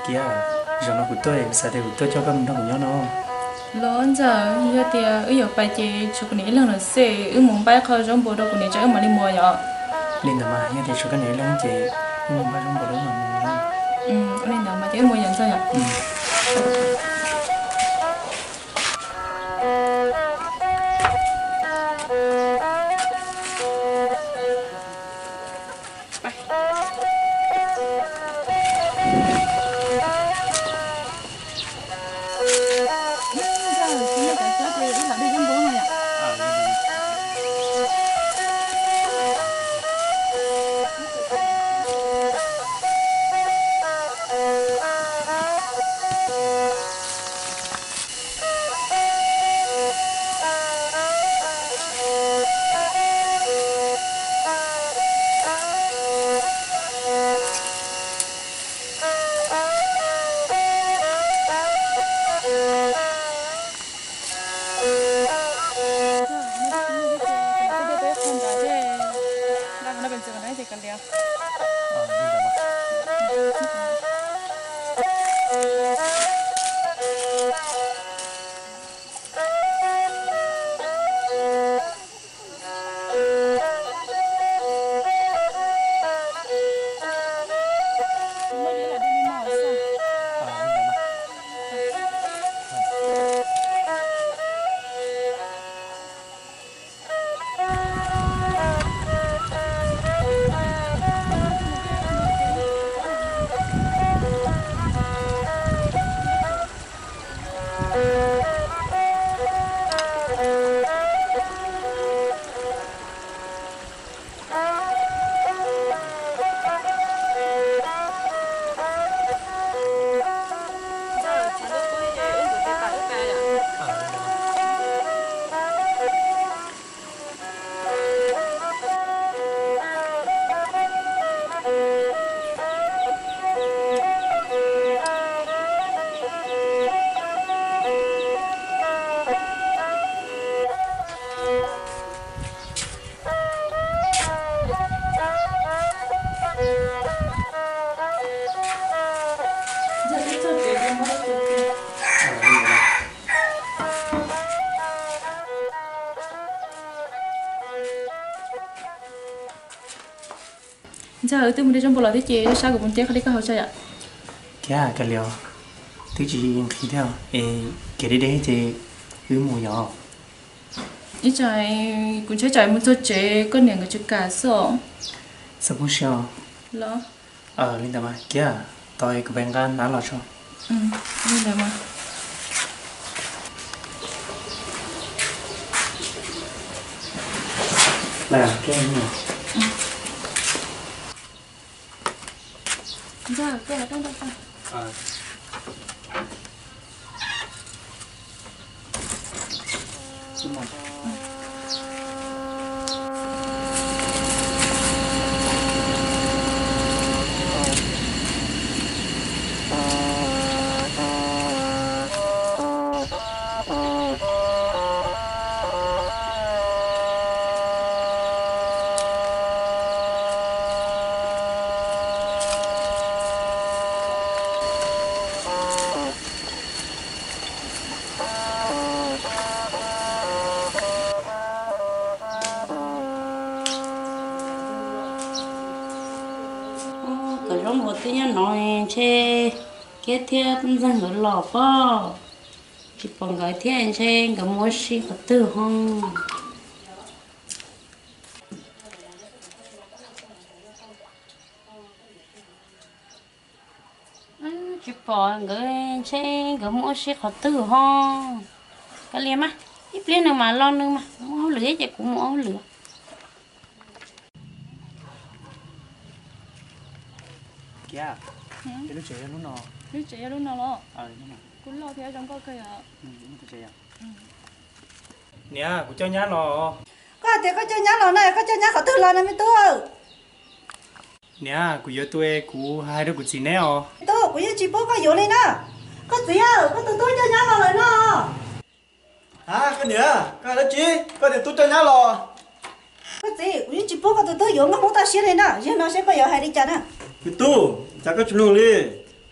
Kiab, zaum no kuv tuaj xav tias kuv tuaj coj koj mus nrog kuv nyob no. Los ntxawm, yog tias wb yuav pais ces tshuav kuv niam ib leeg lawm xwb, wb mus npaj qho zaub npua rau kuv niam tso wb mam li mus yom. Li ntawd mas, yog tias tshuav koj niam ib leeg ces wb mus npaj zaub npua rau wb mam li mus na. Ua li ntawd mas ces wb mus yom ntxawm yom. Ntxawg, wb twb mus de zaub npua los thiab ces sab kuv mus nce qhov dej koj haus tso yom. Kiab, kav liam, twb tsis nqhis thiab es kev deb deb ces wb mus yom. Ib tsam kuv ntshai tsam mus txog tsev koj niam nkawd tsis kam xwb os. Txhob poob siab os. Los. Li ntawd mas Kiab, tos kuv pais nqa nab los tso. Li ntawd mas. Ub, cov zaub npua twb nyob no, ntshe Kiab thiab Ntxawg nkawd los pob. Tsis pom nkawd thiab, ntshe nkawd mus ua si qhov twg ho. Tsis pom nkawd, ntshe nkawd mus ua si qhov twg ho. Kav liam mas, ib pliag nws mam los nws mas, mus ua hauj lwm ces kuv mus ua hauj lwm. Kiab, lub tsev yog lub no. Lub tsev yog lub no los? Kuv loj thiab zoo nkauj kawg yom. Niam, kuv coj nyab los. Koj hais tias koj coj nyab los na, koj coj nyab qhov twg los na me tub? Niam, kuv yuav tus es kuv hais rau kuv txiv neb os. Tub, kuv yeej tsis pub koj yuav li na. Koj txiv, koj tus tub coj nyab los lawm no. Ha, koj niam, koj hais dab tsi? Koj niam tub coj nyab los. Koj txiv, kuv yeej tsis pub koj tus tub yuav nkauj Hmoob toj siab li na, yog no seb koj yuav hais li cas na. Me tub, cas koj tsis mloog li?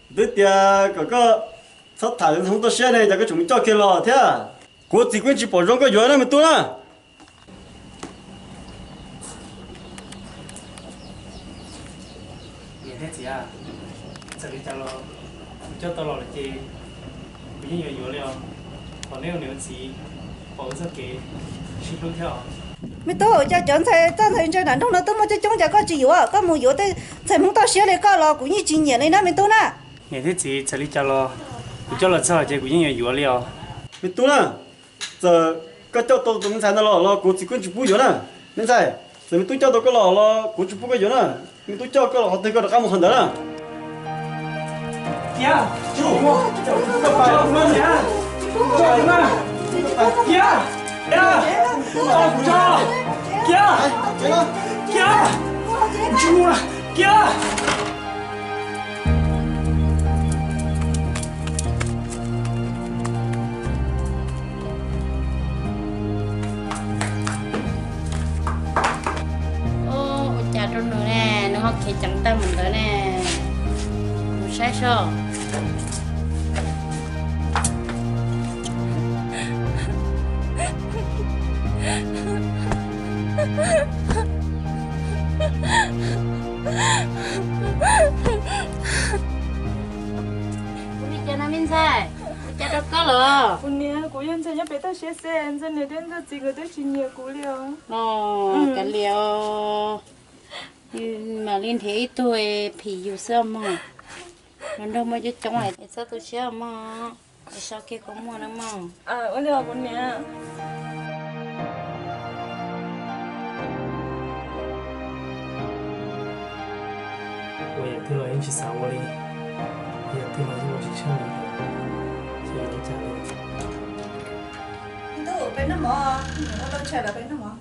Twb tias kom koj txhob tham ntxhais Hmoob toj siab ne, cas koj tseem mus coj kiag los thiab? Kuv txiv kuv yeej tsis pom zoo koj yuav na me tub na. Niam thiab txiv, txawm li cas los kuv coj tau los lawm ces kuv yeej yuav yuav li os. Thov neb ua niam ua txiv pom wb txoj kev sib hlub thiab os. Me tub, cas cov ntxhais txawj ntxhais ntse nram nroog no twb muaj coob coob, cas koj tsis yuav? Koj mus yuav tej ntxhais Hmoob toj siab li koj los kuv yeej tsis nyiam li na me tub na. Niam thiab txiv, txawm li cas los kuv coj los txog ces kuv yeej yuav yuav li os. Me tub na, txawm koj coj tau tus me ntxhais ntawd los los kuv txiv kuj tsis pub yuav na. Me ntxhais, txawm me tub coj tau koj los los kuv tsis pub koj yuav na. Me tub coj koj los qhov twg koj rov qab mus qhov ntawd na. Ua cas rau nws ne, nws ho khiav ceev tag mus ntawd ne. Mus saib seb. Ua li cas no me ntxhais, ua cas rau koj lawm? Kuv niam, kuv yog ntxhais nyob pem toj siab xwb, ntxhais niam thiab ntxhais txiv nkawd twb tsis nyiam kuv li os. Kav liam, mam li nrhiav ib tug phim yus xwb mog. Hluas nraug muaj coob coob es txhob tu siab mog, es so kiag kua muag na mog. Ua li os kuv niam. Ua yam twg los yeej tsis xav ua li, yam twg los yeej ua tsis tsheej li, xyov yuav ua cas li. Tub, peb noj mov, niam ua tau tshais lawm, peb noj mov.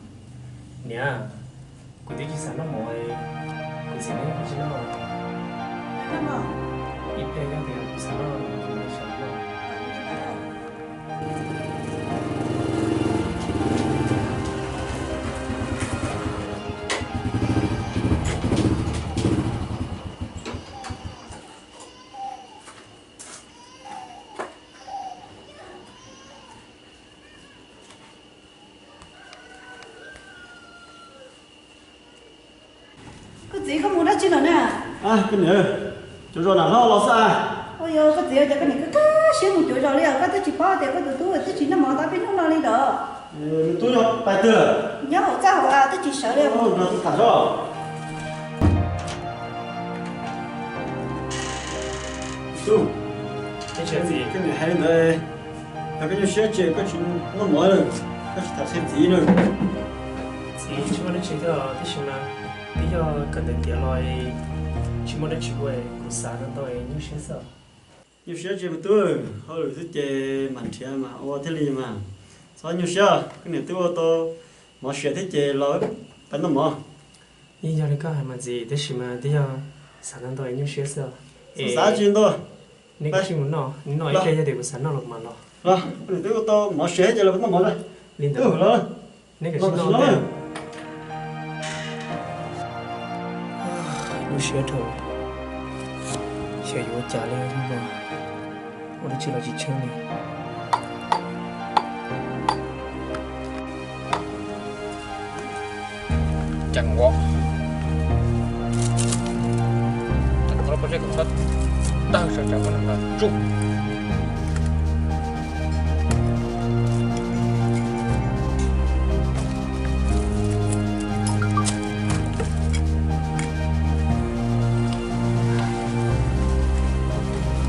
Niam, kuv twb tsis xav noj mov, kuv txiv neb kuv tsis noj. Ib pliag yog tias kuv xav noj, kuv mam li sawv noj. Koj txiv, koj mus dab tsi lawm na? Koj niam, cuav zos nram lawv los xwb. Ua yog koj txiv, cas koj niam kab kab siab mus cuav zos li os? Koj twb tsis paub tias koj tus tub twb tsis noj mov tau peb hnub no li lawm. Tub nyob pais twg? Nyob hauv txaj hauv av twb tsis sawv li. Nrog tub tham zoj. Tub, koj niam hais li ntawd, yog koj nyuaj siab ces koj tsis noj mov, koj tsis tham qhia txiv na. Txiv tsis muaj dab tsi thiab, tab sis mas twb yog koj ntawd tiav los tsis muaj dab tsi ua, kuv xav ntau ntau nyuaj siab xwb. Nyuaj siab tsis me tub, hauj lwm xwb ces mam nrhiav mas ua thiaj li mas. Txhob nyuaj siab, koj niam twb ua tau mov siav thiab ces los pais noj mov. Yeej yog li koj hais mas txiv, tab sis mas twb yog xav ntau ntau nyuaj siab xwb. Xav tsis ntau. Neb cia li mus noj, neb noj ib pliag yog tias kuv xav noj los kuv mam los. Los, koj niam twb ua tau mov siav thiab ces los pais noj mov na. Li ntawd los. Neb cia li mus noj. Lub siab dhau, xyov yuav ua cas li, ua dab tsi los tsis tsheej li. Ceev ua, ceev ua lub pob zeb kom txhob tawg, sawv tsees muab nws hlawv tsuj.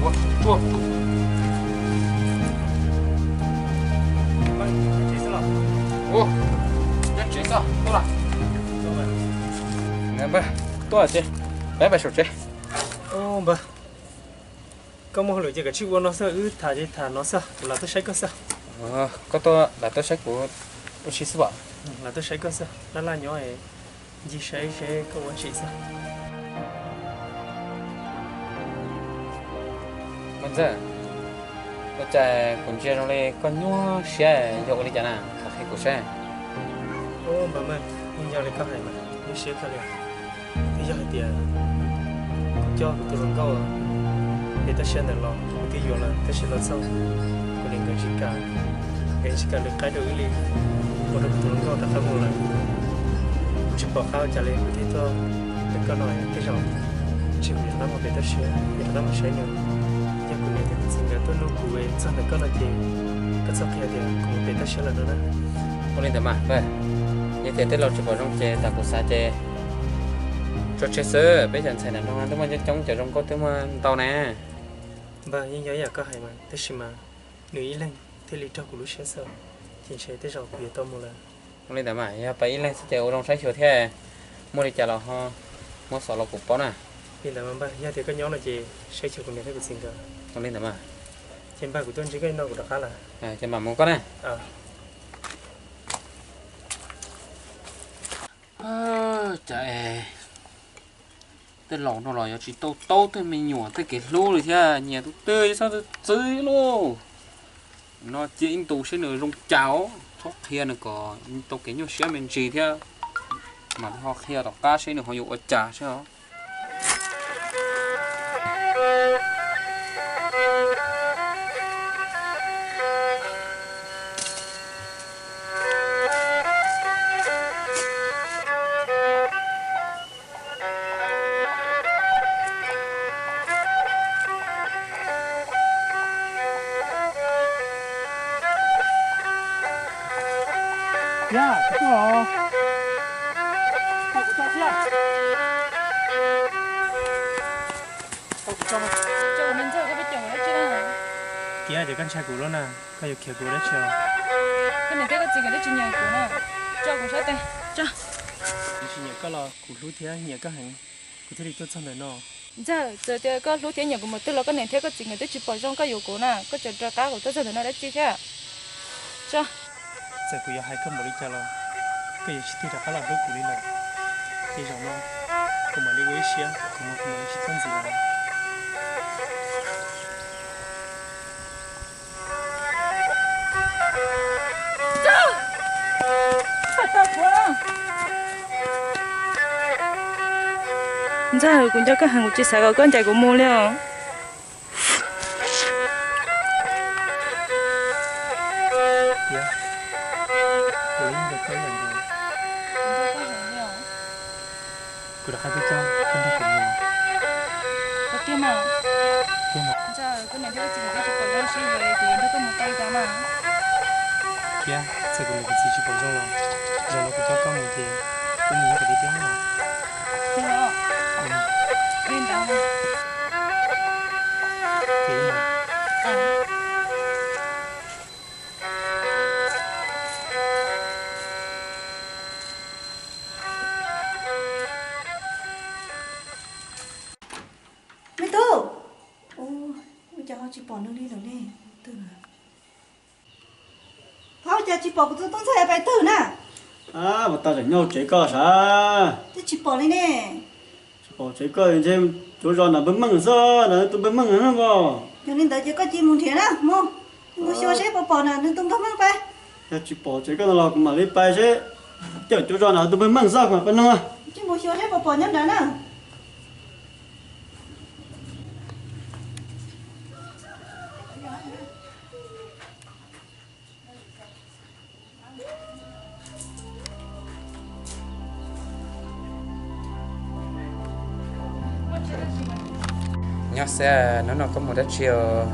Ua tsuag. Ua, nyob tsev xwb, tuaj lawm. Npawg, tuaj ces peb pais saum tsev. Npawg, koj muaj hauj lwm ces kav tsij ua no xwb, wb tham ces tham no xwb, kuv lam tuaj saib koj xwb. Koj tuaj lam tuaj saib kuv ua si xwb pom? Lam tuaj saib koj xwb, laj laj nyob, ncig saib seb koj ua tsi xwb. Ntxawg, ua cas kuv ntsia zoo li koj nyuaj siab, yog ua li cas na, koj qhia kuv saib. Ub, npawg Meej, yeej yog li koj hais mas, nyuaj siab kawg li. Twb yog hais tias kuv coj kuv tus hluas nkauj Pem tab sia ntawm los kuv twb yuav lawm, tab sis los txog kuv niam nkawd tsis kam, nkawd tsis kam lwm qaib rau wb li, ua rau kuv tus hluas nkauj rov qab mus lawm. Kuv tsis pom qab ua cas li, kuv thiaj tuaj ntawm koj no. Tej zaum tsis kuv rov qab mus pem tab sia, kuv rov qab mus saib nws. Yog kuv niam thiab kuv txiv nkawd tuaj nug kuv txog ntawm koj no ces koj txhob qhia tias kuv mus pem tab sia lawm no na. Ua li ntawd mas npawg, yog tias tej laus tsis pom zoo ces tas kuv xav ces tso tseg xwb, peb cov ntxhais ntawm no twb muaj coob coob, cov zoo nkauj twb muaj ntau na. Npawg, yeej yog yam koj hais mas, tab sis mas nws ib leeg thiaj li raug kuv lub siab xwb, ces ntshe tej zaum kuv yuav tau mus lawm. Ua li ntawd mas yog peb ib leeg xwb ces ua zoo saib xyuas thiab, muaj li cas los ho muab xov los kuv paub na. Li ntawd mas npawg, yog tias koj nyob no ces saib xyuas kuv niam thiab kuv txiv nkawd. Ua li ntawd mas. Ces npawg, kuv tuaj ntsib koj no kuv rov qab lawm. Ces mam mus koj na. Cas es tej laus no los yuav tsis tau taub tej me nyuam tej kev hlub li thiab, nyias tus twg txhob txwv txwv lauj. No cia ib ntus seb nws zoo cas os, txhob qhia nws kom tau kev nyuaj siab me ntsis thiab, mas ho qhia tom qab seb nws ho yuav ua cas seb os. Tias koj ntshai kuv lawm na, koj yuav khiav kuv dab tsi os? Koj niam thiab koj txiv nkawd twb tsis nyiam kuv na, tso kuv sab tes, tso. Kuv tsis nyiam koj los kuv hlub thiab nyiam koj heev, kuv thiaj li tuaj txog ntawm no. Ntxawg, txawm tias koj hlub thiab nyiam kuv mus twg los koj niam thiab koj txiv nkawd twb tsis pom zoo koj yuav kuv na, koj tseem rov qab kuv tuaj txog ntawm no dab tsi thiab? Tso. Txawm kuv yuav hais koj npaum li cas los koj yuav tsis tig rov qab los hlub kuv li lawm. Ces zaum no kuv mam li ua ib siab, kuv mam li tsis tuaj ntxiv lawm. Ntxawg, kuv nco koj heev, kuv tsis xav kom koj ncaim kuv mus li os. Kuv rov qab tuaj coj koj nrog kuv mus. Koj tiag mas? Tiag mas. Ntxawg, kuv niam thiab kuv txiv nkawd twb tsis pom zoo seb yuav kuv yuav nrog koj mus tau li cas mas. Thiab txawm kuv niam kuv txiv tsis pom zoo los, zaum no kuv coj koj mus ces wb mus nyob pem teb no. Tiag los? Li ntawd. Me tub, ua cas ho tsis pom nws li lawm ne? Twg lawm? Ho ua cas tsis pom kuv tus tub ntxawg pais twg na? Mas tau tseem nyob tsev koj sav. Twb tsis pom li ne. Tsis pom tsev koj ntshe cuav zos nram npawg Meej xwb, nram tus npawg Meej na mog. Yog li ntawd ces koj cia mus nrhiav na mog. Mus xyuas seb puas pom nram nws tus npawg Meej pais. Yog tsis pom tsev koj no los kuv mam li pais seb. Coj cuav zos nram tus npawg Meej xwb, kuv mam pais nug. Cia mus xyuas seb puas pom nyob nrad na. Nyob xwb, hnub no koj mus dab tsi os?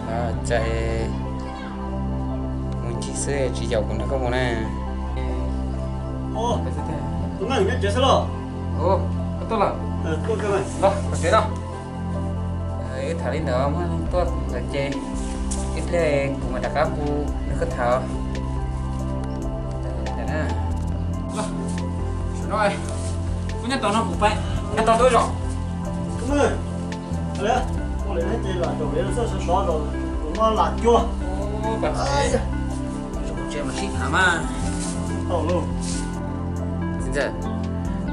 Cas mus ncig xwb tsis yaum kuv nrog koj mus na. Tus Meej nyob tsev xwb los? Koj tuaj lawm. Los, los tsev no. Wb tham li ntawd muab tuaj lawm ces ib pliag kuv mam rov qab hu nrog koj tham. Los, no, koj nyob tos no kuv pais nyob tos tuaj zos. Tus Meej, ua li ces lam zaum li xwb sov sov los kuv muab lam cuag. Tsev mas sib tham mas. Txiv ntxawm,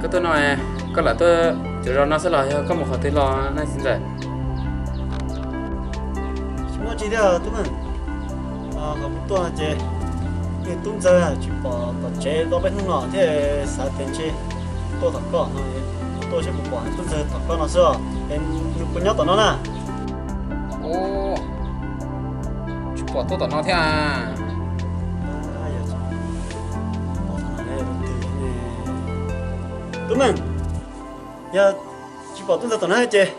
koj tuaj no, koj lam tuaj cuav zos no xwb los yog koj mus qhov twg los na txiv ntxawm? Tsis muaj tsi thiab tub Meej. Qhov kuv tuaj ces niag tub ntxawg tsis pom tom tsev tau peb hnub no thiaj xav tias ntshe tuaj tom koj no. Tuaj seb puas pom tub ntxawg tom koj no xwb os. Es nws puas nyob tom no na? Ub, tsis pom tuaj tom no thiab. Tub Meej, yog tsis pom tub ntxawg tom no ces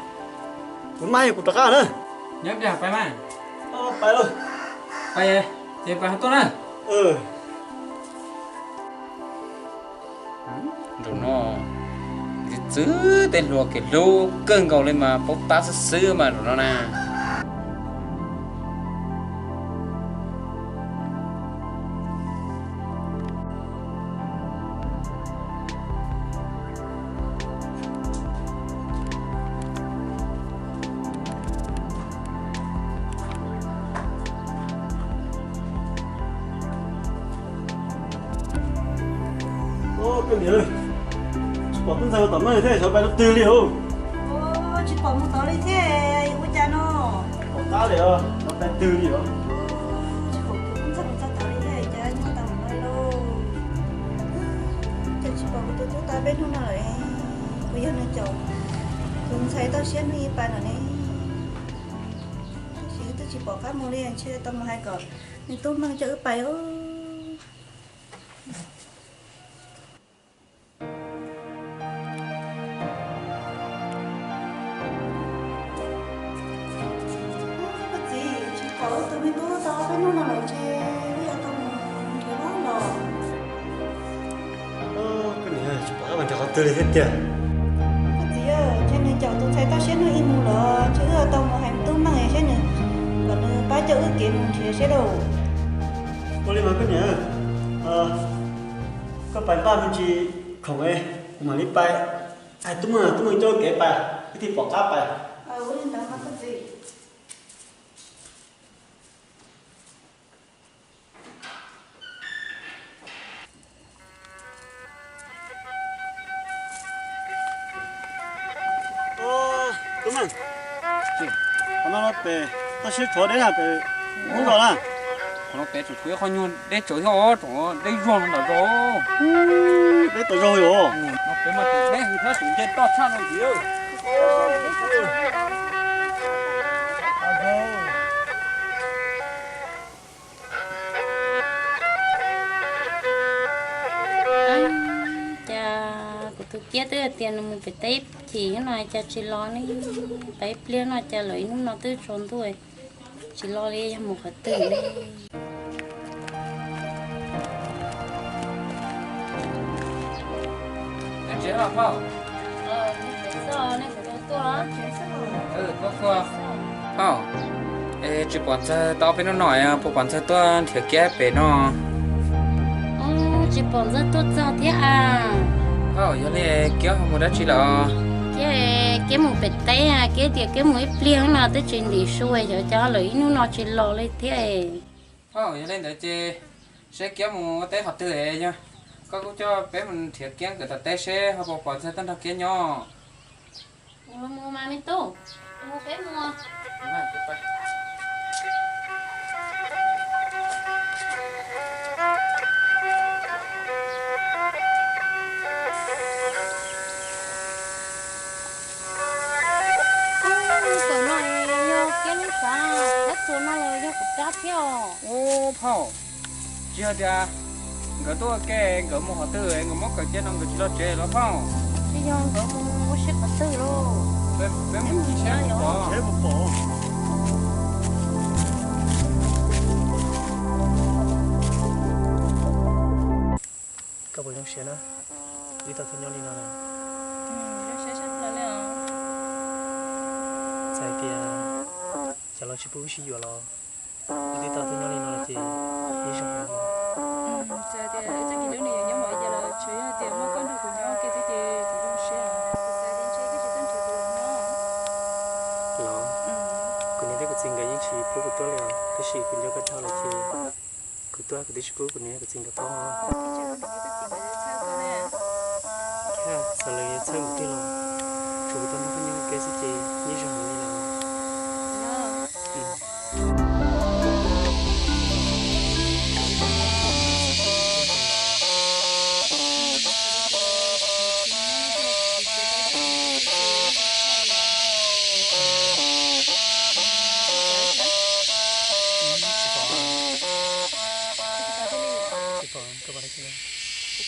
kuv maj, yog kuv rov qab na. Nyob pliag pais mas. Pais, pais, ces pais ho tuaj na. Zaum no txwv tej hluas kev hlub kawg nkaus li mas paub tab xwb xwb mas zaum no na. Koj niam, tsis pom tub ntxawg tom no thiab, xyov pais rau twg li os. Tsis pom mus tod li thiab, ua cas no? Pom qab li os, xyov pais twg li os. Tsis pom tub ntxawg mus txog tod li thiab, cas nyob tau mus no lauj. Cas tsis pom kuv tus tub tau peb hnub no lawm, kuv yog nws caum tus ntxhais toj siab hnub ib pais lawm ne. Tab sis twb tsis pom qab mus li, ntshe tau mus hais kom nws tub Meej coj wb pais os. Koj txiv, tsis pom wb tus me tub tau peb hnub no lawm, ntshe wb yuav tau mus nrhiav los los. Koj niam, tsis pom qab mus nrhiav qhov twg li thiab tiag. Koj txiv, ntshe nws caum tus ntxhais toj siab hnub ib mus lawm, ntshe wb yuav tau mus hais tub Meej seb nws, kom nws pab coj wb kev mus nrhiav seb lauj. Ua li mas koj niam, koj pais npaj me ntsis khoom es kuv mam li pais. Hais tub Meej, tub Meej coj wb kev pais, wb thiaj pom qab pais. Ua li ntawd mas koj txiv. Tub Meej, qhov no pem toj siab tshuav deb na, pem ub zos na. Qhov no pem tseem tshuav ib qho nyuag deb tsawv thiab os, tseem deb zog no ntawm zos. Deb tawm zog yom. No pem mas tseem deb hwv thiab, tseem nce toj tshaj no ntxiv. Cas kuv tus Kiab twb hais tias nws mus pem teb chim no cas tsis los ne? Pais ib pliag no cas lawm ib hnub no twb tsaus ntuj tsis los li, yog mus qhov twg li? Phauj, es tsis pom ntxawg tau peb hnub no, puas pom ntxawg tuaj nrhiav Kiab pem no? Tsis pom ntxawg tuaj txog thiab a. Phauj, yog li Kiab ho mus dab tsi lawm? Kiab, Kiab mus pem teb, Kiab tias Kiab mus ib pliag no twb tsis ntim su, xyov cas lawm ib hnub no tsis los li thiab. Phauj, yog li ntawd ces seb Kiab mus ua teb qhov twg, yog koj kuj coj peb mus nrhiav Kiab nkawd tom teb seb ho puas pom ntxawg tuaj nrog Kiab nyob. Mus mas me tub, mus peb mus. Ub, lub kawm no yog Kiab lub sav, lub txuas no los yog kuv rab thiab os. Ub phauj, tsis yog tias nkawd tuaj ua ke, nkawd mus qhov twg nkawd muab kawm cia no nkawd tsis los tsev los phauj? Tsis yog, nkawd mus ua si qhov twg lauj? Peb mus ua si seb puas pom. Koj puas zoo siab na, wb tau tuaj nyob li no na? Txawm tias cov laus tsis pub wb sib yuav los wb twb tau tuaj nyob li no ces ib zaug no. Txawm tias wb txoj kev hlub nws yuav nyob npaum li cas los tsuav yog tias muaj koj nrog kuv nyob ua ke xwb ces kuv zoo siab. Kuv xav tias ntshe koj tsis tuaj nrhiav kuv lawm no. Los, kuv niam thiab kuv txiv nkawd yeej tsis pub kuv tuaj li os, tab sis kuv nco koj dhau lawm ces kuv tuaj kuv twb tsis pub kuv niam kuv txiv nkawd paub. Txawm lawv yuav txhawj mus twg los tsuav kuv tau nrog koj nyob ua ke xwb ces ib zaug li lawm. Ub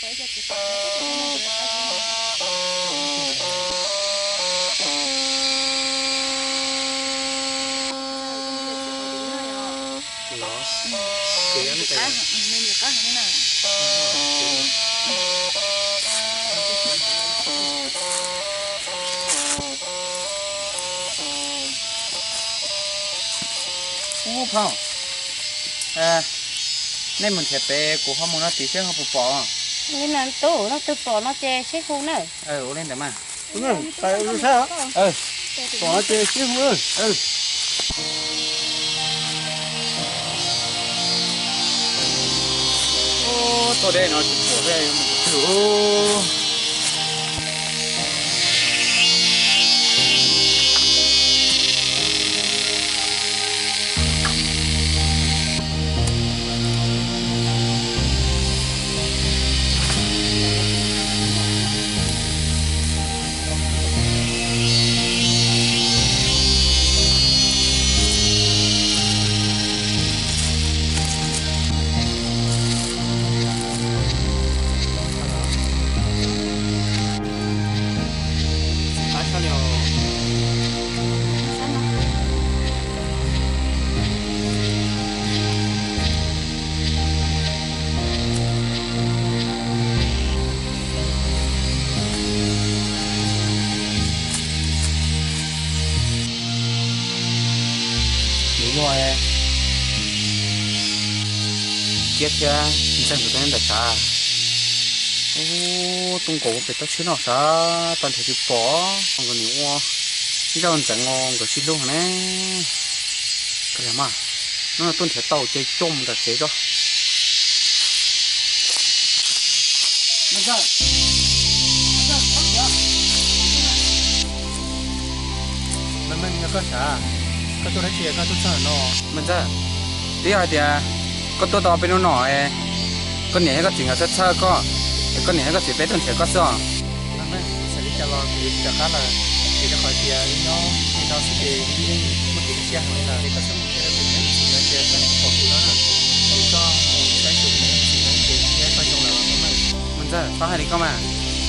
phauj, nej mus nrhiav pem, kuv ho mus no tid seb ho puas pom. Li no tub, leej twg pom no ces sib hu na. Ua li ntawd mas. Pom no ces sib hu. Tuaj deb no tsis pom, mus twg. Nws yog Kiab thiab Ntxawg nkawd tuaj nyob ntawm sav. Ub, tuaj nkaum pem toj siab no sav, tau nrhiav tsis pom, nkawd nim ua zaj ntxeev no nkawd sib hlub ne. Koj mas, hnub no tuaj nrhiav tau ces coj mus tom tsev tso. Me Meej, yog koj sav, koj tuaj dab tsi koj tuaj txog no? Me Ntxawg, twb yog hais tias koj tuaj tau peb hnub no, koj niam thiab koj txiv nkawd txhawj txhawj koj, es koj niam thiab koj txiv peb tuaj nrhiav koj xwb os. Txawm li cas los kuv yuav tsis rov qab lawm, vim rau qhov tias nyob li no xwb ces yeej muaj kev cia heev li lawm, es koj txhob mus qhia rau kuv niam thiab kuv txiv nkawd tias koj tsis pom kuv no na. Ces koj mus saib xyuas kuv niam thiab kuv txiv nkawd ces nyob koj zoo lawm os Me Meej. Me Ntxawg, txhob hais li koj mas,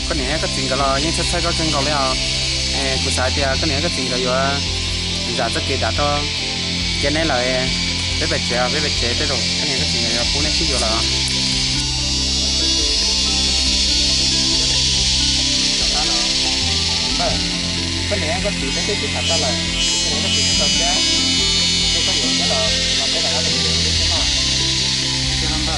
koj niam thiab koj txiv nkawd los yeej txhawj txhawj koj kawg nkaus li os. Kuv xav hais tias koj niam thiab koj txiv nkawd yuav zam txoj kev dav rau kiag neb lawm, peb pais tsev, peb pais tsev tej zaum koj niam koj txiv nkawd yuav pub neb sib yuav lawm. Koj niam koj txiv peb twb sib tham tau lawm, koj niam koj txiv sib tau thiab, ces koj yuav thiab los los peb rov qab pais tsev ua li thiab no. Kab thiab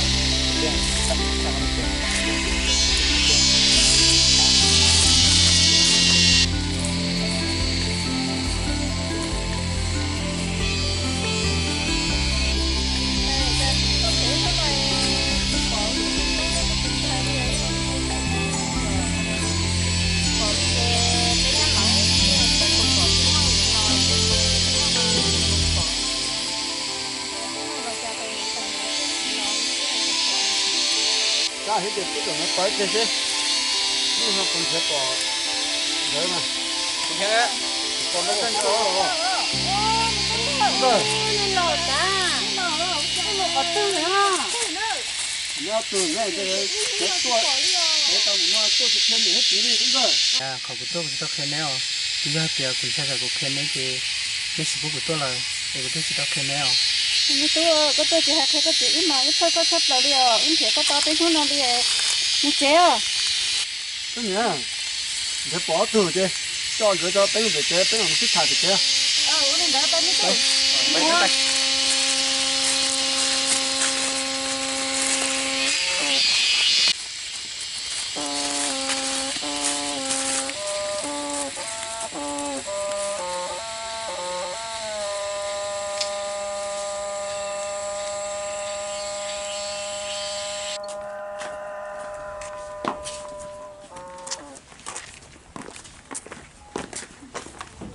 ces twb kom nws pawv kiag seb, nws ho puas nrhiav pom nkawd mas. Pom nkawd tag nrho. Nyob twg ne, tuaj, tau mus no tuaj tsis qhia niam thiab txiv li tub ntxawg. Qhov kuv tuaj kuv tsis tau qhia neb os, twb yog tias kuv ntshai tsam kuv qhia neb ces neb tsis pub kuv tuaj lawm es kuv thiaj tsis tau qhia neb os. Me tub, koj tuaj tsis hais qhia koj txiv wb mas wb txhawj koj tshaj plaws li os, wb nrhiav koj tau peb hnub no li. Mus tsev os. Koj niam, nrhiav pom ob tug ces coj nkawd tso peb mus pem tsev, peb mam mus sib tham pem tsev.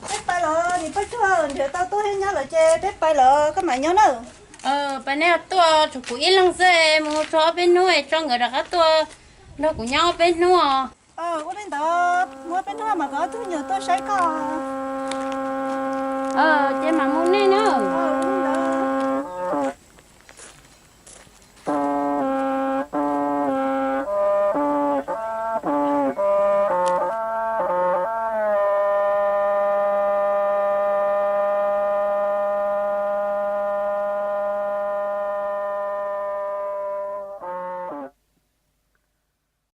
Peb pais los niam Paj Tsag, nrhiav tau tub thiab nyab lawm ces peb pais los koj mam nyob na. Pais nej tuaj tsuas kuv ib leeg xwb, mus tso ob peb hnub es tso nkawd rov qab tuaj nrog kuv nyob ob peb hnub os. Ua li ntawd mus ob peb hnub mas kom ob tug me nyuam tuaj saib koj. Ces mam mus nej na.